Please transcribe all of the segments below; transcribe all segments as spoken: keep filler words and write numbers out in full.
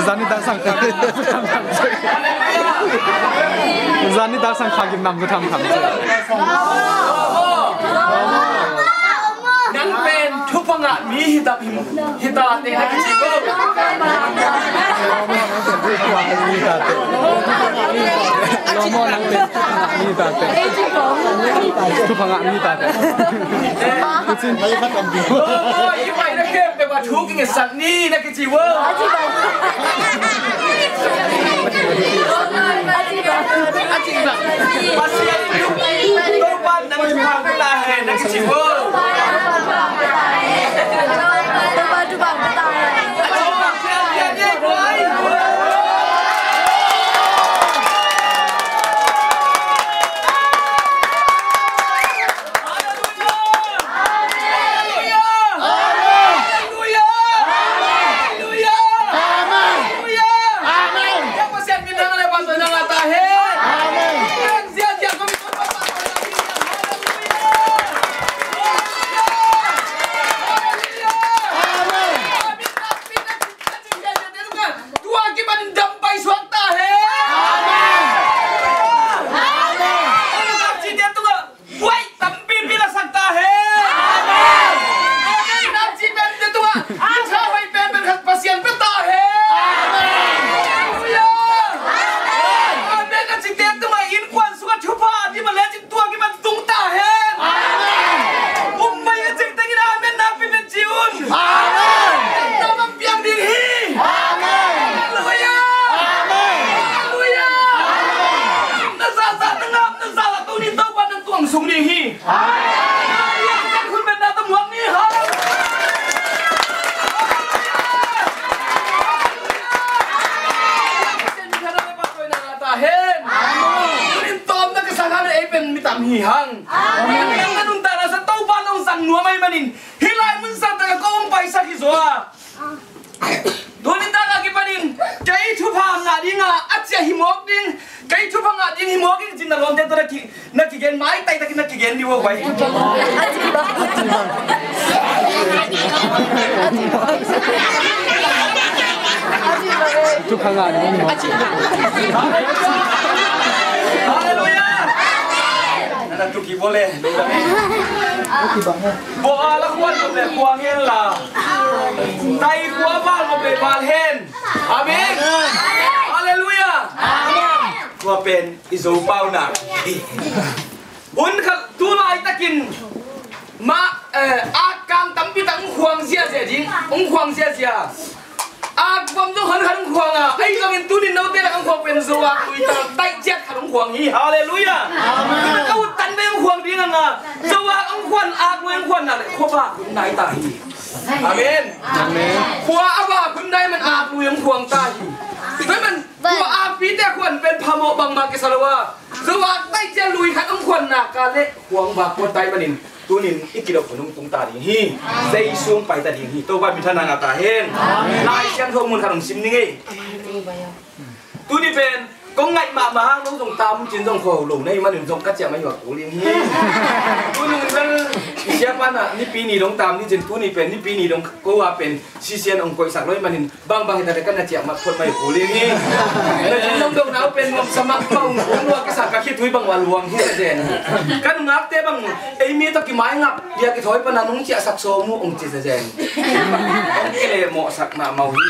Zan nitak sang kha gim nam zu tham tham. Zan nitak sang kha gim nam zu tham tham. Nang pen thupha ngah mi hi ta, hi ta te na kici ko. Lomo nang pen thupha ngah mi hi ta te. Thupha ngah mi hi ta te. Kucin. Lomo, i pai na kem te ba thu kingesak ni na kici wo. Pasian in Topa nang thupha ngah ta hen na kici wo. Tua kipan dam paisuak ta hen. Amen. Amen. Tua cite tungah buai tampipi lasak ta hen. Amen. Tua cite tungah a tha hoih penpen khat Pasian pia ta hen. Amen. Halleluia. Amen. Amen. Tua cite tungah innkuan sungah thupha a dim a lecin tua kipan tung ta hen. Amen. Um mai a cik tengin amen nakpi pen ci un. Amen. Na bang piang ding hi. Amen. Halleluia. Amen. Halleluia. Amen. Na zahzah na ngap na zahzah Tuni Topa nang tuang sung ding hi. Amen. Kan khun pen na tamuak ni. Halleluia. Halleluia. Tahen. Amen. Tunin tawmna ka sang hang ei pen mi tam hi hang. Amen. Nang na nuntakna sa Topa nong sang nuam ahih manin hih lai mun sangtak ah kong paisak hi zaw a. Tunin tak a kipanin kei thupha ngah ding a, a ciah hi mawk ding, kei thupha ngah ding hi mawk ding cin na lawmte tawh na ki, na kigen mai taitakin na kigen ding uh a vai. Thupha ngah ding hi mawk. Halleluia. Na tuki bole. Bo a la khuan le khuang hen la. Tai khua val le val hen. Amen. Halleluia. Tua pen i Zo pau nak. Hun khat tu laitakin mah, eh, ak kang tampi tak hong khuang ziazia ding, hong khuang ziazia. Ak bom zong hon khat hong khuang a, ahi zongin tunin note lak hong khuang pen Zo ak lui tak taih ciat khat hong khuang hi. Halleluia. Amen. Ka ut tan vei hong khuang ding a nga, Zo ak hong khuan, ak lui hong khuan nak leh khuavak hun nai ta hi. Amen. Amen. Khua a vak hun nai man ak lui hong khuang ta hi. Tua man khua akpite khuan pen phamawh bangmah kisa lo a, Zo ak taih ciat lui khat hong khuan nak leh khuavak khuan ta hi manin tunin i kidop hun hong tung ta ding hi. Jesu hong pai ta ding hi. Topa minthanna ngah ta hen. Lai Siangtho mun khat hong sim ning ei. Tuni pen kong ngaih mahmah hang, no zong tam cin zong kho lo na hih manin zong ka ciah mai hi a kul ding hi. Tuni zong siapa na Nipi ni dong tam ni cin, tuni pen Nipi ni dong ko a pen sisian hong koihsak lo hih manin bangbang hi ta le ka na ciah mat phot mai hi a kul ding hi. Na cin zong dong na uh pen nuam sa mahmah ung, ung lua kisa ka khitui bang ua luang hi zen. Ka nungakte bang ei mi tawh kimai ngap bia kithawi pana nong ciahsak sawm uh hong ci zenzen. Hong kilehmawhsak mahmah uh hi.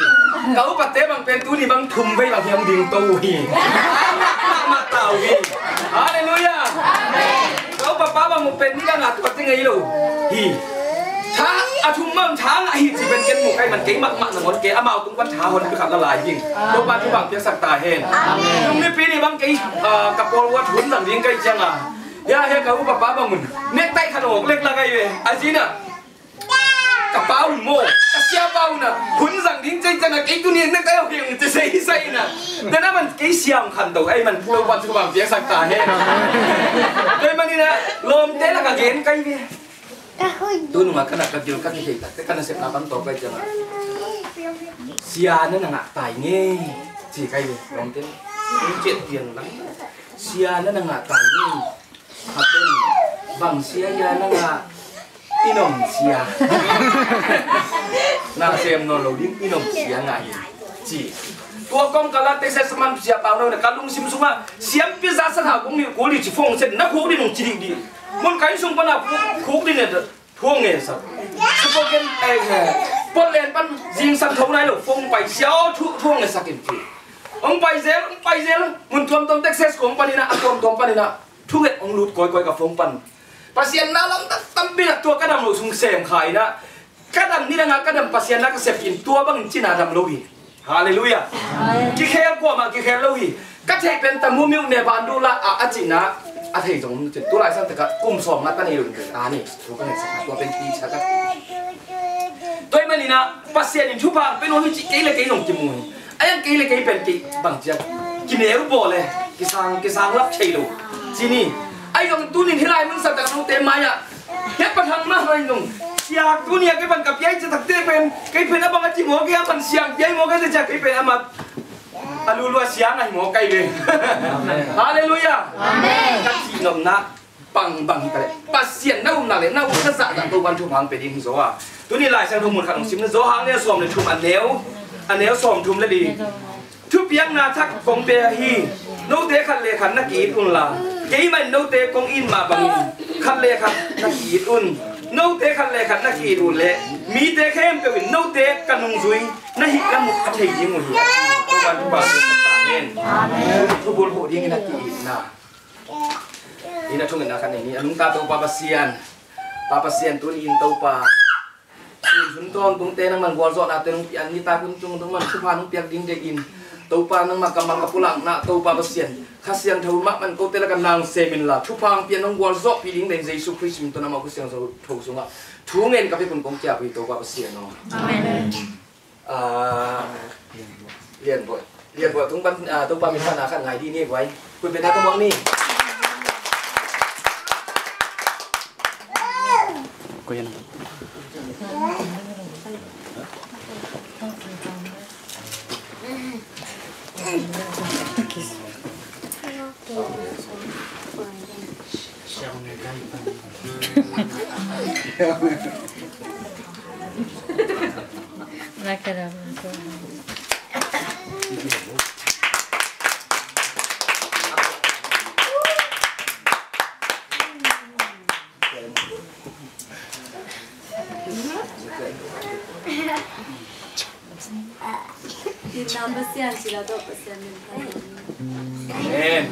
Ka upate bang pen tuni bang thum vei bang hiam ding to uh hi. Mahmah ta uh hi. Halleluia. Ka upapa bang uh pen ni bang a tua ti ngei lo hi. Tha a thum bang tha ngah hi ci pen ken mu kai man kei mahmah nangawn kei amau tung pan tha hon pi khat la lai ding. Topa thu bang piaksak ta hen. Lungnipi ni bang kei, ah, ka pawl uh a thun zang ding kai ciang a. Ya, ya, ka upapa bang un nektai khat awk lek la kai ve. A zina ka pa un maw, ka siapa un a hun zang ding cei ciang a kei tuni nektai awk hi ung ci sei sei na. Dana man kei siam khan do ai man Topa thu bang piaksak ta hen. Dai man ina lawmte la ka gen kai ve. Tu nunga ka nak ka gil ka kihei tak te ka nasepna pan tawk kai ciang a sia na na ngah tai ngei ci kai ve lawmte. Ung ciat pian lang sia na na ngah tai ngei. Hapen bang sia ia na ngah? I nom sia. Na sem nawn lo ding i nom sia ngah hi. ci. Tua kawmkal ah Texas man siapa hong na, ka lungsim sungah siampi za sa hau kong mil kul ding ci, phone set na khuk ding hong ci ding ding. Mun ka inn sung pan a khuk ding ne, thu hong ngetsak. Spokane, eh, eh, Portland pan zingsang tho nai lo, phone pai siau thu, thu hong ngetsak in ci. Hong pai zel, hong pai zel, mun tuamtuam Texas kong pan in a, a tuamtuam pan in a, thunget hong lut kawikawi ka phone pan. Pasian na lamdang tampi na tua ka dam loh sung sem kha in a, ka dam ni dang a ka dam Pasian na ka sep in tua bangin cina dam lo hi. Halleluiah. Amen. Kikhel kuamah kikhel lo hi. Ka theih pen tamu miu ne bandu la a, a cina a thei zong cin. Tu lai sang taka kum sawm nga ta nei lo in a ni. Tua ka ngetsak tua pen pi sa ka. Tua ahih manin a Pasian in thupha pen hong hi ci kei le kei zong kimu hi. A yang kei le kei pen kei bang ciat kineu bawl le kisang, kisang lap thei lo. Ci ni. Ahi zong tunin hih lai mun sa tak note mai-ah hia pathang mah mai zong, siak tuni-ah kei pan ka piai citak te pen, kei pen a bang a ci maw, kei a pan siang piai maw, kei te ciak kei pen a mat a lulua siang ahi maw, kei ve. Halleluiah. Amen. Ka cihnopna pang bang hi ta leh Pasian na upna le na upna zahzah Topa'n thupha hong pia ding hi zaw a. Tuni Lai Siangtho mun khat hong simna, Johan a lian sawm le thum, a neu, a neu sawm thum le li. Thupiakna thak kong pia hi. Note khat le khat na ki-it unla, keimah in note kong it mah bangin khat le khat na ki-it un. Note khat le khat na ki-it uh leh mite khempeuh in note ka nungzui na hih lam uh a thei ding uh hi. Topa'n thupha pia ta hen. Amen. Thubul huh dingin a ki-itna. Inn a thungetna khat nei ni. A nungta Topa Pasian, Pa Pasian, tuni-in Topa, tun hun tawntungte nangman gualzawhnate nong piak, nitak hun tungtungte nangman thupha nong piak ding deihin, Topa, nangmah kammal ka pulakna, Topa Pasian, Kha Siangtho mahmah in kote lakah nang sem inla, thupha hong pia, nong gualzawhpih ding deihin Jesu Khrist min tawh nangmah Kha Siangtho sungah thu ngen ka pia un kong kiap hi, Topa Pasian aw. Amen. Ah, Lian Bawi. Lian Bawi, tung pan, ah, Topa min pan a khat ngai dih ni, Bawi. Koi pen a ka muak ni. Koi an. Amen.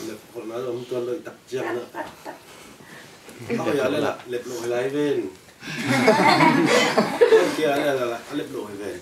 Lep khol na om tuan lo i tak ciang na. Kau ya le la lep lo lai ven. Kau ya le la lep lo ven.